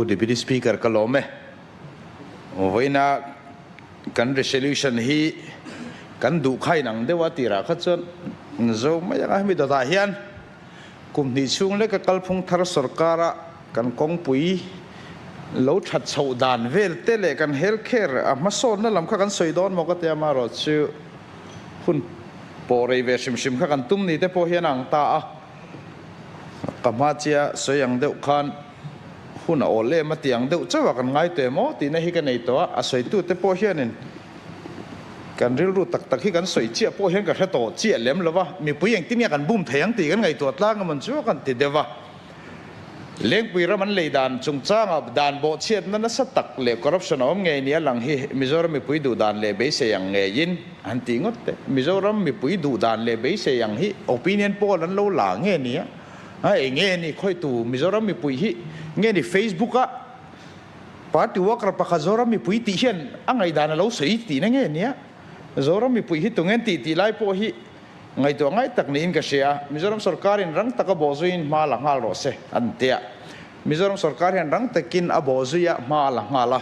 Pu Deputy Speaker ka lawm e. Vawiina kan resolution hi kan duh kha inang deuh a tirah kha chuan zo mai anga hemi dawtah hian kum hnih chhung leka kalphung thar sorkara kan kawngpui lo that chhoh dan vel te leh kan health care a hmasawnna lam kha kan sawi dawn maw ka tia amaherawh chu hun pawh rei ve hrim hrim kha kan tum ni te pawh hian a ang ta a. Ka hma chia sawi ang deuh khan hun a awl em a tih ang deuh chauh a kan ngai teh maw tihna hi ka nei tawh a, a sawitute pawh hianin kan rilru tak tak hi kan sawi chiah pawh hian ka hre tawh chiah lem lo va, mipui engtin nge kan bum thei ang tih kan ngaihtuah tlang emawn chu kan ti deuh va. Lengpui ram an lei dan chungchanga dan bawhchhiatna nasa tak leh corruption a awm ngei nia lang hi Mizoram mipui duh dan leh beisei ang ngeiin an tih ngawt te. Mizoram mipui duh dan leh beisei ang hi opinion poll an lo la nge nia? A eng nge ni khawitu Mizoram mipui hi nge ni Facebook a party worker pakhat Zoram mipui tih hian a ngaihdan a lo sawi tihna nge nia? Zoram mipui hi tunge an tih tih lai pawh hi Ngaihtuah ngai tak niin ka hria. Mizoram sorkarin rang taka bawhzuiin hma la nghal rawh se, an ti a. Mizoram sorkar hian rang takin a bawhzui a, hma la nghal a.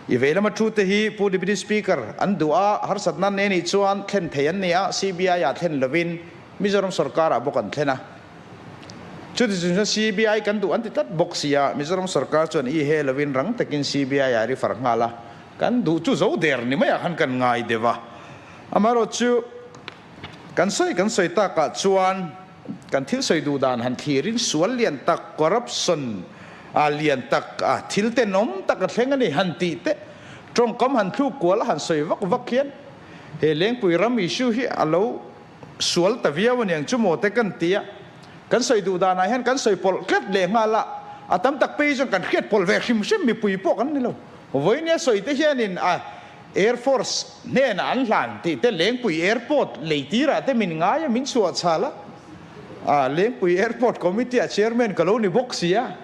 I vei lama thu te hi Pu Deputy Speaker an duh a, harsatna an nei nih chuan thlen thei an ni a, CBI ah thlen lovin Mizoram sorkarah bawk an thlen a. Chuti chung chuan CBI kan duh an ti tlat bawk si a, Mizoram sorkar chuan i he lovin rang takin CBI ah refer nghal a, kan duh chu zo der ni maiah khan kan ngai deuh a. Amaherawhchu, kan sawi kan sawi takah chuan kan thil sawi duh dan han thlirin sual lian tak, corruption a lian tak, a thil tenawm tak a thleng a ni han tih te, tawngkam han thluk kual a han sawi vak vak hian he Lengpui ram issue hi a lo sual ta viau a niang chu maw te kan ti a. Kan sawi duh danah hian kan sawi pawlh tlat leh nghal a, a tam tak phei chuan kan hriat pawlh ve hrim hrim mipui pawh kan ni lo. Vawinia sawi te hianin a. Air Force hnenah an hlan tih te Lengpui Airport lei tirah te min ngai a, min chhuah chhal a. Ah, Lengpui Airport Committee ah Chairman ka lo ni bawk si a.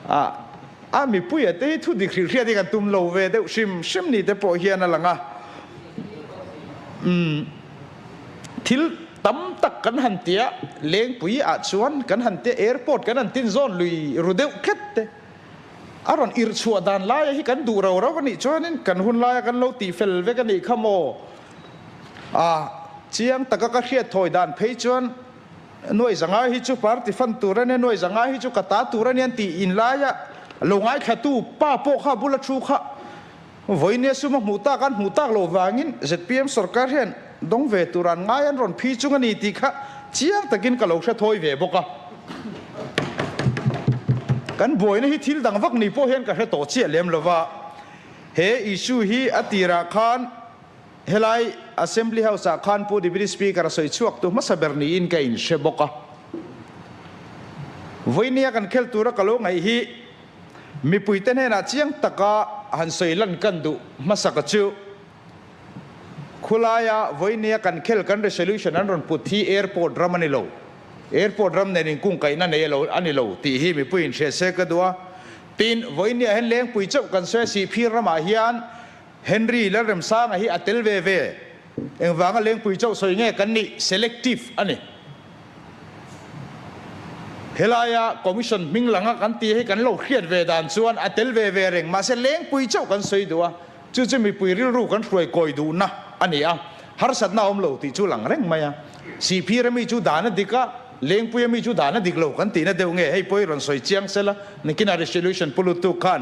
Ah, a mipuia te hi thu dik hrilh hriat hi kan tum lo ve deuh hrim hrim ni te pawh hian a lang a. Umm, thil tam tak kan han ti a, Lengpui ah chuan kan han ti a, Airport kan han tin zawn lui ru deuh tlat te. A rawn irh chhuah dan laia hi kan duh rau rau a nih chuanin kan hun laia kan lo tih fel vek a nih kha maw? A chiang taka ka hriat thawi dan phei chuan nuai zanga hi chu party fund tur a nia, nuai zanga hi chu ka ta tur a nia an tih in laia lo ngaithlatu pa pawh kha bula thu kha vawinia sum a hmuh tak an hmuh tak loh vangin zpm sorkar hian dawng ve tur an ngai an rawn phi chung a ni tih kha chiang takin ka lo hre thawi ve bawk a. Kan buaina hi thil dang vak ni pawh hian ka hre tawh chiah lem lo va, he issue hi a tirah khan helai Assembly House ah khan Pu Deputy Speaker a sawi chhuak tu hmasa ber niin ka inhre bawk a. Vawinia kan khel tura ka lo ngaih hi mipuite hnenah chiang taka han sawi lan kan duh hmasaka chu Khulaia vawinia kan khel kan resolution an rawn put hi airport ram a ni lo. Airport ram nen inkungkaihna nei alo a ni lo tih hi mipui inhriat se ka duh a. Tin, vawinia hian Lengpui chauh kan sawi a Sihphir ramah hian Henry Lalremsanga hi a tel ve ve. Engvanga Lengpui chauh sawi nge kan nih? Selective a ni. Helaia Commission hming langa kan tih hi kan lo hriat ve dan chuan a tel ve ve reng. Mahse Lengpui chauh kan sawi duh a. Chu chu mipui rilru kan hruai kawi duhna a ni a, harsatna a awm lo tih chu lang reng mai a. Sihphir ami chu dan a dik a, Lengpui ami chu dan a dik lo kan tihna deuh nge hei pawh i rawn sawi chiang sela, nikinah resolution pu lutuk khan.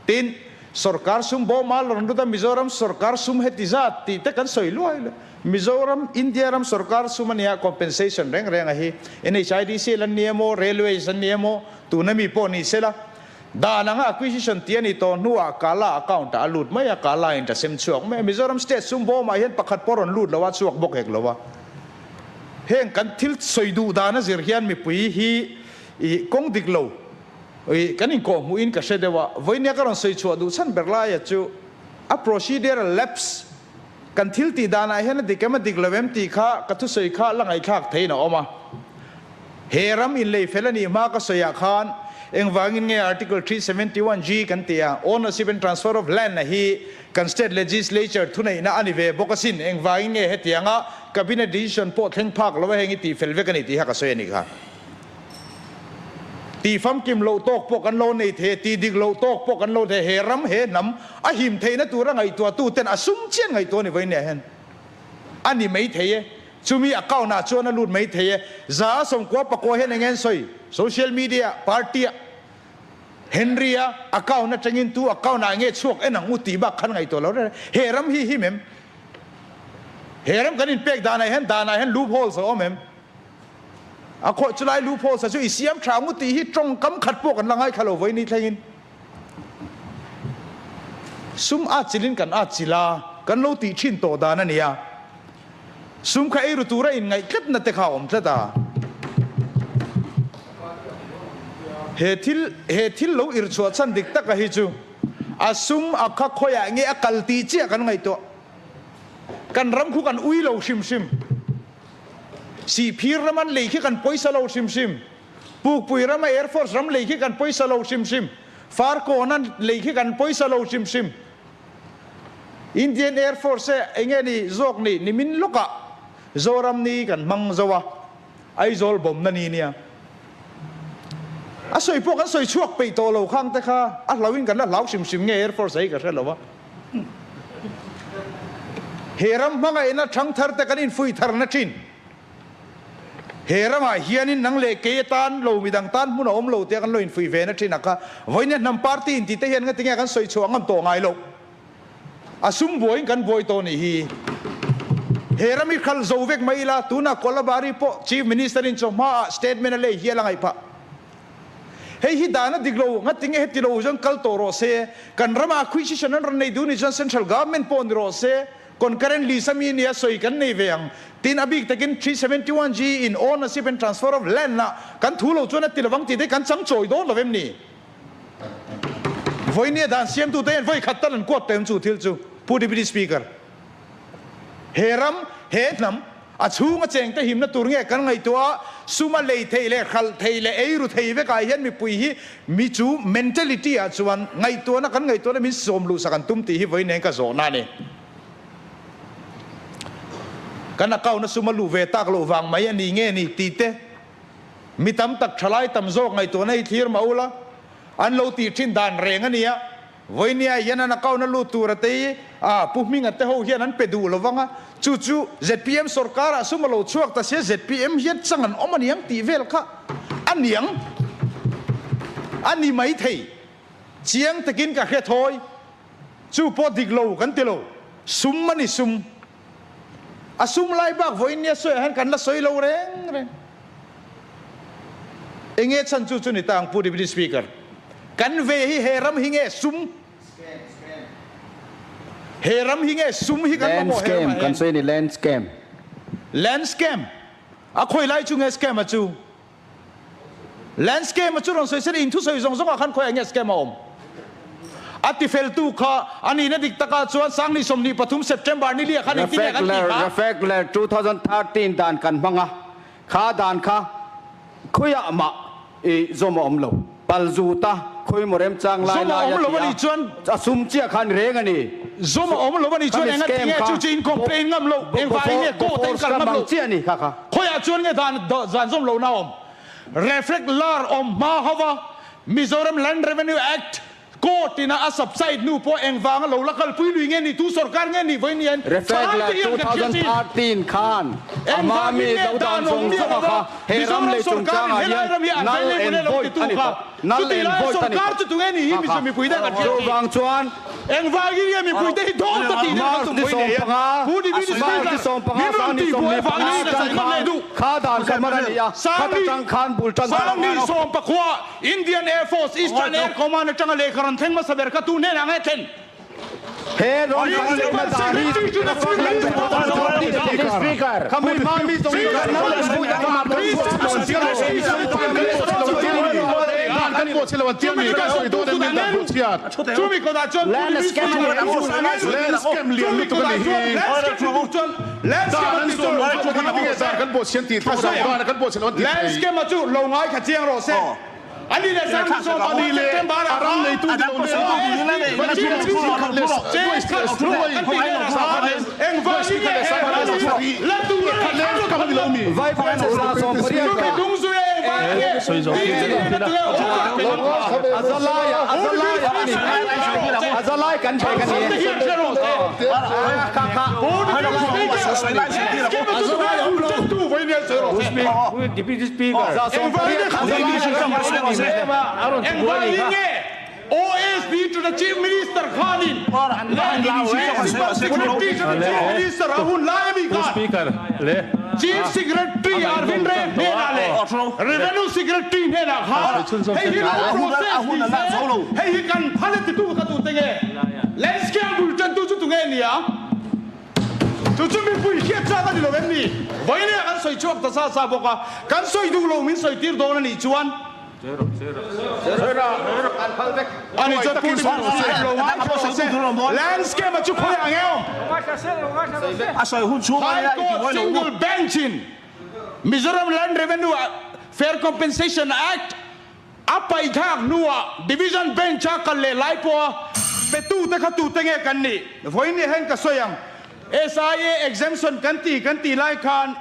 Tin, sorkar sum bawma rawn lut a, Mizoram sorkar sum heti zat tih te kan sawi luai luai. Mizoram, India ram sorkar sum a nia, compensation reng reng a hi. NHIDC an ni emaw, Railways an ni emaw, tuna mi pawh ni sela, Dan anga acquisition tih a ni tawh hnuah Kala account ah a lut mai a, Kala in ta sem chhuak mai a. Mizoram state sum bawmah hian pakhat pawh rawn lut lo a, chhuak bawk hek lo a. Heng kan thil sawi duh dan a zir hian mipui hi ih kawng dik lo ih kan inkawh hmuhin ka hre deuh a. Vawinia ka rawn sawi chhuah duh chhan ber laia chu a procedural lapse kan thil tih danah hian a dik em a dik lo em tih kha ka thusawi kha la ngaihthlak theihin a awm a. He ram inlei fel a nih hma ka sawiah khan engvangin nge Article 371 G kan ti a, Ownership and Transfer of Land a hi kan State Legislature thuneihna a ni ve bawk asin, engvangin nge hetianga Cabinet decision pawh thleng phak lo a heng i tih fel vek a ni tih kha ka sawi a nih kha. Tih famkim loh tawk pawh kan lo nei thei a, tih dik loh tawk pawh kan lo thei a, he ram, he hnam a him theihna tura ngaihtuahtuten a sum chian ngaihtuah a ni vawiin hian a ni mai thei e. Chumi account ah chuan a lut mai thei e. 194 hian eng nge an sawi? Social media ah, party ah, Henry a account atangin tu account ah nge chhuak en ang u tih bak khan ngaihtuah lo reng reng. He ram hi him em? He ram kan inpek danah hian danah hian loop holes a awm em? A khawih chulai loop holes a chu i siam tha ang u tih hi tawngkam khat pawh kan la ngaithla lo vawiin ni thlengin. Sum at chilhin kan at chilh a, kan lo tih thin tawh dan a ni a. Sum kha eiru tura inngaih tlatna te kha a awm tlat a. He thil he thil lo irchhuah chhan dik taka hi chu a sum a kha khawiah nge a kal tih chiah kan ngaihtuah. Kan ram khu kan ui lo hrim hrim. Sihphir ram an lei khi kan pawisa lo hrim hrim. Pukpui rama Air Force ram lei khi kan pawisa lo hrim hrim. Farkawn an lei khi kan pawisa lo hrim hrim. Indian Air Force e enge ni zawk ni nimin lawkah Zoram ni kan hmang zo a, Aizawl bawmna ni nia. A sawi pawh kan sawi chhuak peih tawh lo khang te kha a hlauhin kan la hlau hrim hrim nge Air Force hi ka hre lo a. He ram hmangaihna thangthar te kan infuih tharna thin. He ramah hianin nang leh kei atan lo midang tan hmun a awm lo tia kan lo infuih ve na thin a kha. Vawinia hnam party inti te hian ngatinge kan sawi chhuah ngam tawh ngai loh. A sum buaiin kan buai tawh nih hi. He ram hi khal zo vek mai ila, tunah Kolabari pawh Chief Minister in chawhmaah statement a lei hial a ngaih phah. Hei hi dan a dik lo, ngatinge heti lo chuan kal tawh rawh se, kan ramah acquisition an rawn nei duh nih chuan Central Government pawh ni rawh se, Concurrent list a mi nia sawi kan nei ve ang. Tin, a bik takin 371G in ownership and transfer of land ah kan thu lo chuan a ti lovang tih te kan chang chawi dawn lo em ni? Vawinia dan siamtute hian vawi khat tal an kuat tawh em chu thil chu? Pu Deputy Speaker, he ram, he hnam, a chhunga chengte himna tur nge kan ngaihtuah a, suma lei theih leh hralh theih leh ei ru thei vekah hian mipui hi mi chu mentality ah chuan ngaihtuahna kan ngaihtuahna min sawm luhsak an tum tih hi vawiin eng ka zawhna a ni. Kan account a sum a luh ve tak loh vang mai a ni nge ni tih te mi tam tak thalai tam zawk ngaihtuahna hi thlir mah ula an lo tih thin dan reng a nia. Vawinia hian an account a lut tur a tei a, Pu Hminga te ho hian an pe duh lo vang a, chu chu zpm sorkar ah sum a lo chhuak ta sia zpm hian chang an awm aniang tih vel kha a niang a ni mai thei. Chiang takin ka hre thawi, chu pawh dik lo kan ti lo, sum a ni sum. A sum lai bak vawinia sawiah hian kan la sawi lo reng reng. Enge chhan chu chu ni ta ang Pu Deputy Speaker. Kan ve hi he ram hi nge sum? He ram hi nge sum hi kan Land mamawh he scam ramah kan hian? sawi a ni land scam. Land scam? A khawi lai chu nge scam a chu? Land scam a chu rawn sawi sen in thusawi zawng zawngah khan khawiah nge scam a awm? A tifeltu kha a nihna dik takah chuan Sangni 23 September ni liah khan engtin nge kan tih kha? Refekler 2013 dan kan hmang a, kha dan kha khawiah mah i zawm a awm lo. Pal zut a, khawi maw remchang lai Zawm a lai awm a lo ti a nih a, chuan a sum chiah kha a ni reng a ni. Zawm a awm lo a nih chuan Khami enga scam tinge kha chu chu in complain ngam lo, engvangin nge court a in Bofors kal kha ngam mang lo? chiah a ni kha kha. Khawiah chuan nge dan zan zawm lohna a awm? Reflect lar awm hma hova Mizoram Land Revenue Act court ina a subside hnu pawh engvanga lo la kalpui lui nge ni, tu sorkar nge ni vawiin hian Reflect thalai lar te hian kan hriat chin. 2013 khan a Engvangin mami nge lo dan dan awm zawng miah zawng a lova kha he ram Mizoram lei sorkarin chungchangah helai hian ram hi a null available and e lo void titu a ni kha tawh. Null chutih and laia void a ni sorkar tawh. chu tunge ni hi Kha kha. Mizo mipui te kan hriat chin. Chuvang chuan Engvangin nge mipuite hi dawn ta tih nen kan March tum ni pawhin nei a, 15, Pu Deputy March Speaker, ni 15, min rawn Sang ni tih buai 15 vangin ka atang sawi ngam leh khan duh. kha dan kha hman a ni a, khat atang khan bul tan ta Sangni sawmpakhua Indian Air Force Eastern Air Command atanga lehkha rawn thleng hmasa ber kha tu hnenah nge thlen? He rawn kan lehna dan hi Kha mi hma mi zawng zawng kan lo leh pui ang. Land scam a chu lo ngai kha chiang rawh se. Ani leh Sang ni 15 September ah khan Engvangin nge he ram hi la tur leh khan rawn kal lo? Chumi dung zui a engvangin nge? Sawi zawh tir che thin a. A za lai a za lai a ni. A za lai kan pek a ni e. Kha kha. Deputy Speaker. OSD to the Chief Minister khanin Secretary to the Chief Minister a hun lai ami khan Chief Secretary Arvind Ray hnenah leh Revenue Secretary hnenah khan hei hi lo process ni se, hei hi kan phal e titu kha tute nge? Landscape bul tantu chu tunge nia? Chu chu mipui hriat chak a ni lo em ni? Vawiin kan sawi chhuak ta sa sa bawk a, kan sawi duh lo min sawi tir dawn a nih chuan Ani chuan Pu Dikpuia lo ngaithla se, Landscape a chu khawi ang eo? High Court Single Bench in Mizoram Land Revenue Fair Compensation Act a paithlak hnuah Division Bench a kal leh lai pawha petute kha tute nge kan nih? Vawiin hian ka sawi ang, SIA exemption kan ti kan tih lai khan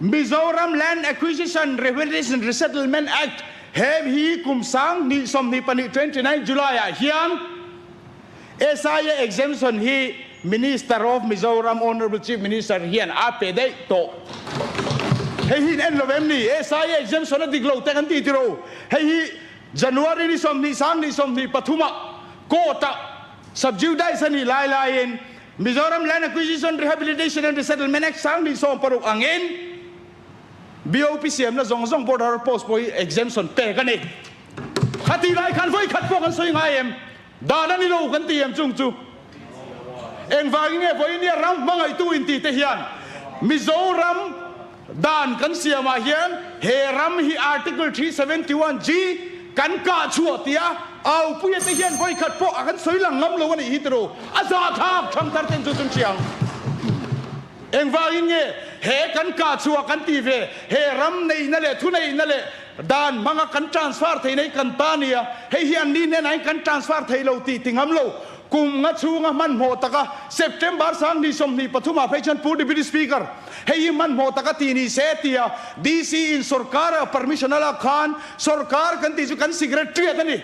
Mizoram Land Acquisition Rehabilitation Resettlement Act he hi kum 2024 29 July ah hian SIA exemption hi Minister of Mizoram Honourable Chief Minister hian a pe daih tawh. Hei hi in en lo em ni? SIA exemption a dik lo te kan ti tiro. Hei hi January ni 20 2023 ah court ah sub-judice a nih lai laiin Mizoram Land Acquisition, Rehabilitation and Resettlement Act 2016 angin BOP siamna zawng zawng border post pawh hi exemption pek a ni. Khati lai khan vawi khat pawh kan sawi ngai em? Dan a ni lo kan ti em chung chu? Engvangin nge vawinia ram hmangaihtu inti te hian Mizoram Dan kan siamah hian he ram hi Article 371 G kan kah chhuah tia Aupuia te hian vawikhat pawh a kan sawi lang ngam lo a nih hi tiraw? A zahthlak thangthar ten chu chun chiang. Engvangin nge he kan kah chhuah kan ti ve? He ram neihna leh thuneihna leh dan hmanga kan transfer theihna hi kan ta nia, hei hi anni hnenah hian kan transfer thei lo tih ti ngam lo. Kum nga chhunga hmanhmawh taka September 2023 ah phei chuan Pu Deputy Speaker, Hei hi hmanhmawh taka ti ni se tia DC in sorkar a permission a lak khan sorkar kan tih chu kan secretariat a ni.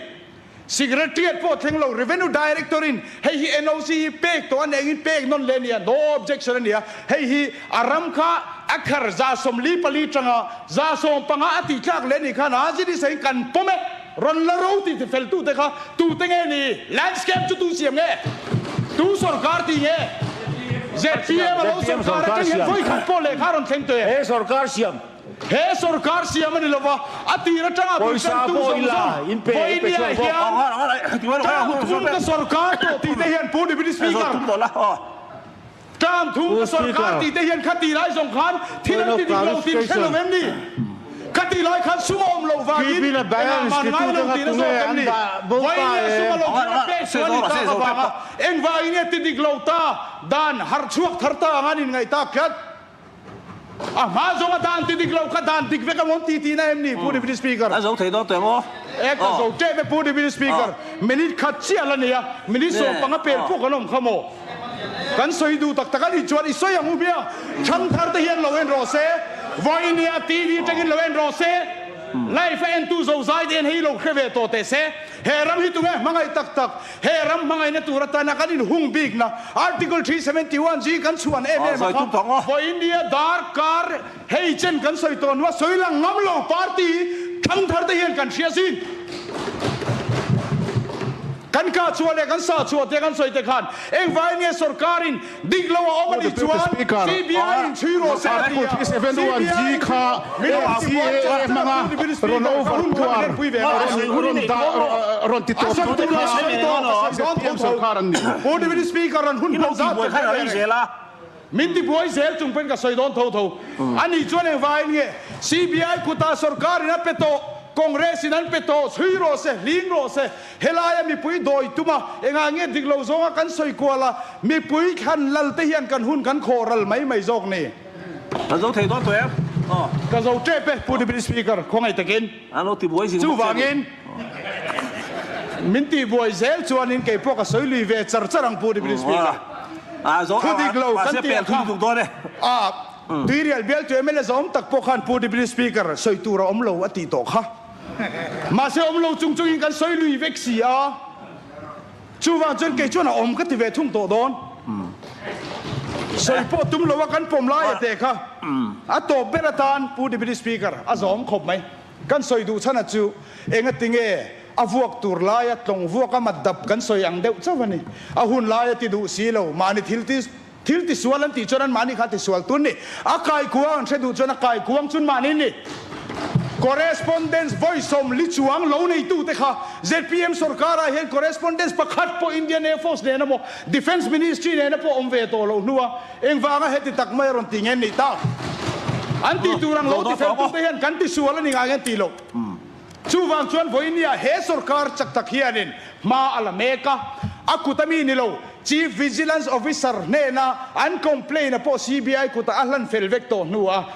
Secretariat pawh thleng lo Revenue Director in hei hi NOC hi pek tawh a ni engin pek nawn leh a nia, no objection a nia. Hei hi a ram kha a khar 44 tanga 15 a tih tlak leh a nih khan a zin isahin kan pawm e, rawn la ro tih tifel tute kha tute nge ni? Landscape chu tu siam nge? Tu sorkar tih nge? ZPM a lo sorkar atang hian vawi khat pawh lehkha a rawn thleng tawh e. He sorkar siam. He sorkar siam a ni lova, a tir atanga bultantu zawng zawng vawinia hian term thum ka sorkar tawh tih te hian Pu Deputy Speaker, term thum ka sorkar tih te hian khati lai zawng khan thil an ti dik lo tih hre lo em ni? Khati lai khan sum a awm loh vangin engah man ngai lo tihna zawk em ni? Vawinia sum a lo khan a pek chu a ni tak avanga engvangin nge ti dik lo ta dan harh chhuak thar ta anga an inngaih tak tlat? A hma zawnga dan ti dik lo kha dan dik vek a awm ti tihna em ni Pu Deputy Speaker? A zo thei dawn teh maw? E ka zo tep e Pu Deputy Speaker. Minute khat chiah la nei a, minute 15 pel pawh kan awm kha maw? Kan sawi duh tak tak a nih chuan i sawi ang u bia. Thangthar te hian lo en rawh se, vawinia TV atangin lo en rawh se, live a entu zozai te hian hei lo hre ve tawh teh se. He ram hi tunge hmangaih tak tak, he ram hmangaihna tur atana kan inhung bikna Article 371 G kan chhuan em em a kha, vawinia darkar hei chen kan sawi tawh hnua sawi lang ngam lo party thangthar te hian kan hria zin. Kan kah chhuah leh kan sah chhuah te kan sawi te khan engvangin nge sorkarin dik lo a awm a nih chuan CBI in chhui rawh se a ti a, CBI in min rawn ti buai char char a Pu Deputy Speaker ka hun kha min pui ve mai a sawi tur a sawi tawh ka sawi dawn tho tho Pu Deputy Speaker an hun hman zat ka hre ve reng min ti buai zel chung pawhin ka sawi dawn tho tho a nih chuan engvangin nge CBI kutah sorkarin a pe tawh Congress in an pe tawh chhui rawh se hling rawh se Helaia mipui dawi tum a, engah nge dik lo zawnga kan sawi kual a, mipui thlan lal te hian kan hun kan khawh ral mai mai zawk ni. Ka zo thei dawn tawh em? Aw. Ka zo tep e, Pu Deputy Speaker, khawngaih takin. An lo tibuai zing bawk che a ni. Chuvangin, min tihbuai zel chuanin kei pawh ka sawi lui ve char char ang, Pu Deputy Speaker. A zo Thu dik lo kan mahse tih pel kha. thung duk dawn e. A. Tuirial bialtu mla zawm tak pawh khan Pu Deputy Speaker sawi tur a awm lo a tih tawh kha. Mahse awm lo chung chungin kan sawi lui vek si a. Chuvang chuan kei chuan a awm ka ti ve thung tawh dawn. Sawi pawh tum lo a kan pawm lai a teh kha. A tawp ber atan Pu Deputy Speaker a zawm khawp mai. Kan sawi duh chhan a chu engati nge a vuak tur laia tlawng vuak a mat dap kan sawi ang deuh chauh a ni. A hun laia ti duh si lo, mahni thil ti thil tisual an tih chuan an mahni kha tisual tun ni. A kaikuang an hre duh chuan a kaikuang chun mahni ni. Correspondence vawisawm li chuang lo neitute kha zpm sorkarah hian correspondence pakhat pawh Indian Air Force nena maw Defence Ministry nena pawh awm ve tawh loh hnua Engvanga heti tak mai a rawn ti nge ni ta? An tih tur ang lo ti feltute hian kan ti sual a ni ngai an ti lo. Chuvang chuan vawinia he sorkar chak tak hianin hma a la mek a, a kut a mi ni lo, Chief Vigilance Officer hnena an complaint a pawh CBI kutah a hlan fel vek tawh hnuah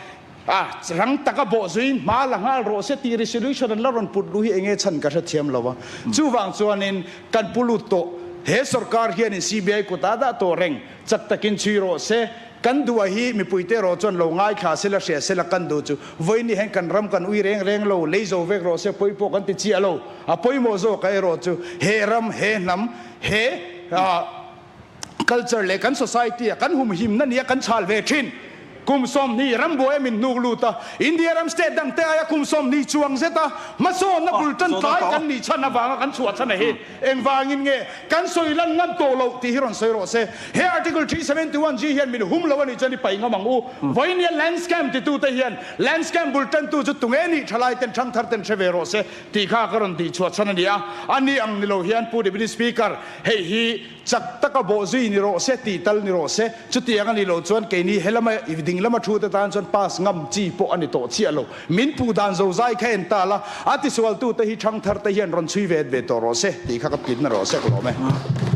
a rang taka bawhzuiin hma la nghal rawh se tih resolution an la rawn put luh hi enge chhan ka hrethiam lo a. Chuvang chuanin kan pu lut tawh he sorkar hianin CBI kutah a dah tawh reng. Chak takin chhui rawh se. Kan duh a hi mipuite erawh chuan lo ngaithla sela hria sela kan duh chu vawiin hian kan ram kan ui reng reng lo, lei zo vek rawh se pawi pawh kan ti chiah lo. A pawimawh zawk a erawh chu he ram, he hnam, he culture leh kan society a kan humhimna nia kan chhal ve thin. Kum 20 rambuai a min hnuk lut a, India ram state dangte aia kum 20 chuang zeta hmasawnna bul tan tlai kan nih chhan avanga kan chhuah chhan a hi. Engvangin nge kan sawi lan ngam tawh loh tih hi rawn sawi rawh se. He Article 371 G hian min hum lo a nih chuan i paih ngam ang u. Vawinia land scam titute hian land scam bul tantu chu tunge nih tha lai ten thangthar ten hre ve rawh se tih kha ka rawn tih chhuah chhan a ni a. A ni ang ni lo hian Pu Deputy Speaker, hei hi chak taka bawhzui ni rawh se tih tal ni rawh se. Chutiang a nih loh chuan keini helama i ding lama thu te tan chuan pass ngam chi pawh a ni tawh chiah lo. Min puh dan zozai kha en ta la, a tisualtute hi thangthar te hian rawn chhui ve ve tawh rawh se tih kha ka tlin na rawh se ka lawm e.